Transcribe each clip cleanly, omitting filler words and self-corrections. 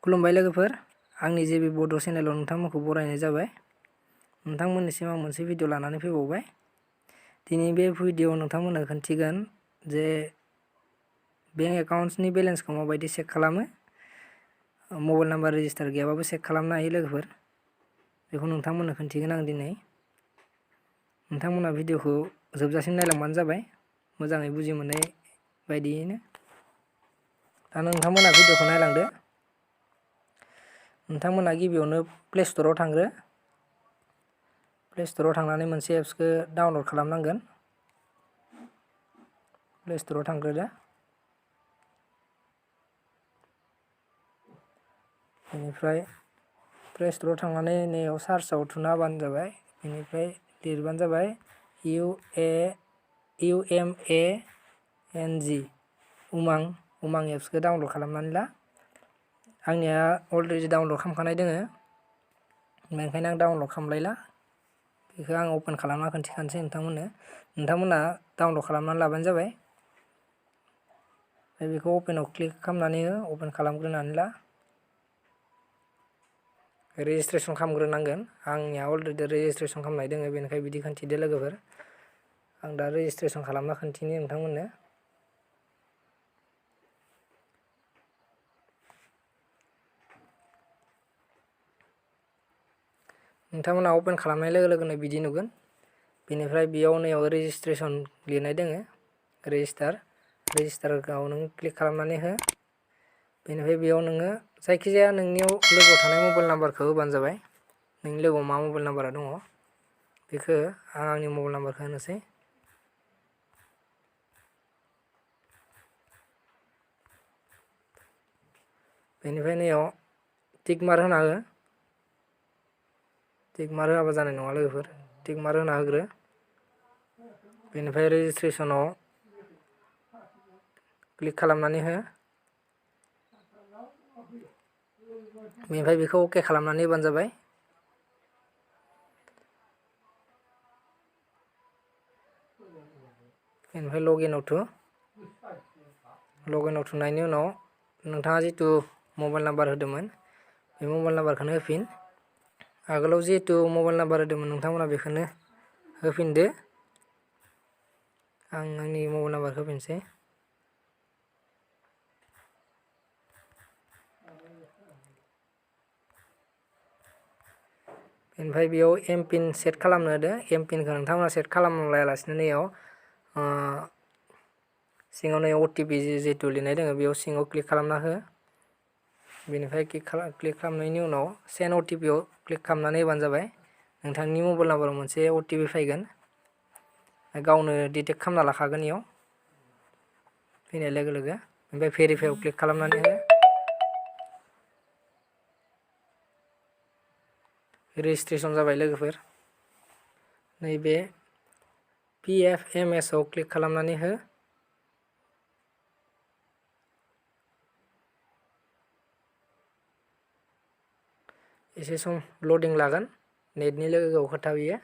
खुलुमबाय लोगोफोर, आंनि जे बड' चेनेलाव नोंथांमोनखौ बरायनाय जाबाय। नोंथांमोननिसिम आं मोनसे भिडिअ लानानै फैबावबाय। दिनै बे भिडिअआव नोंथांमोननो खोन्थिगोन जे बेंक एकाउन्ट्सनि बेलेन्सखौ माबायदि चेक खालामो। मबाइल नाम्बार रेजिस्टार गैयाबाबो चेक खालामनो हायो लोगोफोर। बेखौ नोंथांमोननो खोन्थिगोन आं दिनै। नोंथांमोना भिडिअखौ जोबजासिम नायलांबानो जाबाय, मोजाङै बुजि मोननाय बायदियैनो। दा नोंथांमोना भिडिअखौ नायलांदो। नोंथांमोना गिबियावनो प्ले स्ट'राव थांग्रो। प्ले स्ट'राव थांनानै मोनसे एप्सखौ डाउनल'ड खालामनांगोन। प्ले स्ट'राव थांग्रोदो। बेनिफ्राय प्ले स्ट'राव थांनानै नैयाव सार्चआव थुना होबानो जाबाय। बेनिफ्राय लिरबानो जाबाय उमां एप्सखौ डाउनल'ड खालामनानै ला। आंनिया अलरेडि डाउनल'ड खालामखानाय दोङो, बेनिखायनो आं डाउनल'ड खालामलायला। बेखौ आं अपेन खालामना खोन्थिखानोसै नोंथांमोननो। नोंथांमोना डाउनल'ड खालामनानै लाबानो जाबाय। बेखौ अपेनाव क्लिक खालामनानै अपेन खालामग्रोनानै ला। रेजिस्ट्रेसन खालामग्रोनांगोन। आंनिया अलरेडि रेजिस्ट्रेसन खालामनाय दोङो, बेनिखायनो बिदि खोन्थिदो लोगोफोर। आं दा रेजिस्ट्रेसन खालामना खोन्थिनि नोंथांमोननो। नोंथांमोना अपेन खालामनाय लोगो लोगोनो बिदि नुगोन। बेनिफ्राय बेयाव नैयाव रेजिस्ट्रेसन लिरनाय दोङो, रेजिस्टारआव नों क्लिक खालामनानै हो। बेनिफ्राय बेयाव नोङो जायखिजाया नोंनियाव लोगोआव थानाय मबाइल नाम्बारखौ होबानो जाबाय। नोंनि लोगोआव मा मबाइल नाम्बारा दङ बेखौ आं आंनि मबाइल नाम्बारखौ होनोसै। बेनिफ्राय नैयाव टिक मार्क होना हो। टिक मार्क होआबा जानाय नङा लोगोफोर, टिक मार्क होना होग्रो। बेनिफ्राय रेजिस्ट्रेसनाव क्लिक खालामनानै हो। बेनिफ्राय बेखौ अके खालामनानै होबानो जाबाय। बेनिफ्राय लगइनआव थु। लगइनआव थुनायनि उनाव नोंथाङा जितु मबाइल नाम्बार होदोंमोन, बे मबाइल नाम्बारखौनो होफिन। आगोलाव जिहेतु मबाइल नाम्बार होदोंमोन नोंथांमोना बेखौनो होफिनदो। आं आंनि मबाइल नाम्बारखौ होफिनसै। बेनिफ्राय बेयाव एमपिन सेट खालामनो होदो। एमपिनखौ नोंथांमोना सेट खालामलायालासिनो नैयाव सिङाव नै अटिपि जितु लिरनाय दङ बेयाव सिङाव क्लिक खालामना हो। बेनिफ्राय क्लिक खालामनायनि उनाव सेन्ड अटिपिआव क्लिक खालामनानै होबानो जाबाय। नोंथांनि मबाइल नाम्बाराव मोनसे अटिपि फैगोन, गावनो डिटेक्ट खालामना लाखागोन इयाव फैनाय लोगो लोगो। ओमफ्राय भेरिफाइआव क्लिक खालामनानै हो। रेजिस्ट्रेसन जाबाय लोगोफोर। नैबे PFMS आव क्लिक खालामनानै हो। एसे सम लडिं लागोन, नेटनि लोगोआव खोथा बियो।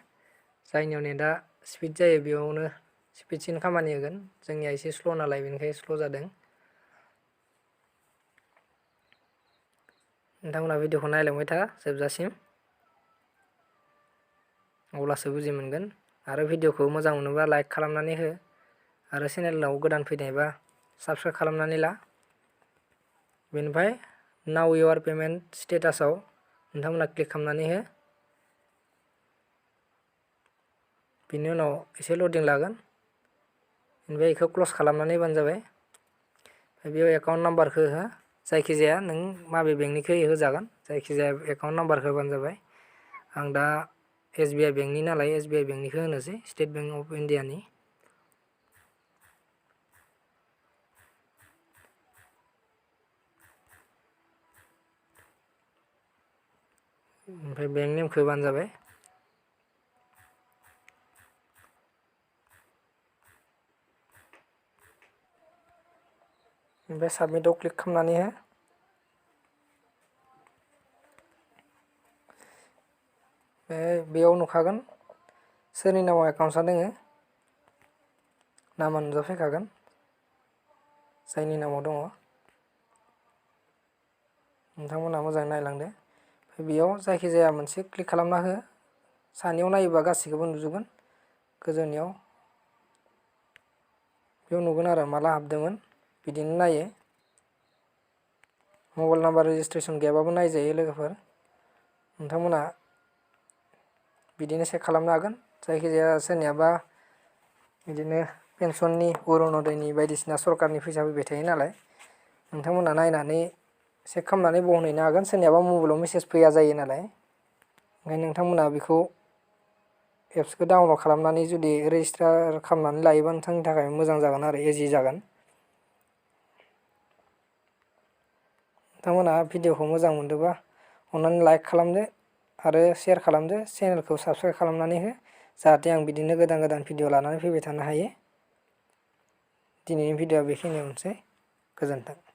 जायनियाव नेटआ स्पिड जायो बेयावनो स्पिडसिन खामानि होगोन। जोंनिया एसे स्ल' नालाय बेनिखायनो स्ल' जादों। नोंथांमोना भिडिअखौ नायलांबाय था जोबजासिम, अब्लासो बुजि मोनगोन। आरो भिडिअखौ मोजां मोनोबा लाइक खालामनानै हो। आरो चेनेलाव गोदान फैनायबा साबस्क्राइब खालामनानै ला। बेनिफ्राय नाउ इउर पेमेन्ट स्टेटासआव नोंथांमोना क्लिक खालामनानै हो। बेनि उनाव एसे लडिं लागोन। बेनिफ्राय बेखौ क्लस खालामनानै होबानो जाबाय। बेयाव एकाउन्ट नाम्बारखौ हो, जायखिजाया नों माबे बेंकनिखौ होजागोन, जायखिजाया एकाउन्ट नाम्बारखौ होबानो जाबाय। आं दा SBI बेंकनि नालाय SBI बेंकनिखौ होनोसै, स्टेट बेंक अफ इन्डियानि। ओमफ्राय बेंक नेमखौ होबानो जाबाय। ओमफ्राय साबमिटआव क्लिक खालामनानै हो। बेयाव नुखागोन सोरनि नामाव एकाउन्टआ दोङो, नामा नुजाफैखागोन जायनि नामाव दङ। नोंथांमोना मोजाङै नायलांदो। बेयाव जायखिजाया मोनसे क्लिक खालामना हो। सानियाव नायोबा गासैखौबो नुजोबगोन। गोजौनियाव बेयाव नुगोन आरो माला हाबदोंमोन बिदिनो नायो। मबाइल नाम्बार रेजिस्ट्रेसन गैयाबाबो नायजायो लोगोफोर। नोंथांमोना बिदिनो चेक खालामनो हागोन। जायखिजाया सोरनियाबा बिदिनो पेन्सननि अरुनदयनि बायदिसिना सरकारनि फैसा फैबाय थायो नालाय, नोंथांमोना नायनानै चेक खालामनानै बहनहैनो हागोन। सोरनियाबा मबाइलाव मेसेज फैया जायो नालाय, ओंखायनो नोंथांमोना बेखौ एप्सखौ डाउनलड खालामनानै जुदि रेजिस्टार खालामनानै लायोबा नोंथांनि थाखाय मोजां जागोन आरो इजि जागोन। नोंथांमोना भिडिअखौ मोजां मोनदोंबा अन्नानै लाइक खालामदो आरो शेयार खालामदो। चेनेलखौ साबस्क्राइब खालामनानै हो, जाहाथे आं बिदिनो गोदान गोदान भिडिअ लानानै फैबाय थानो हायो। दिनैनि भिडिअआ बेखिनियावनोसै। गोजोन्थों।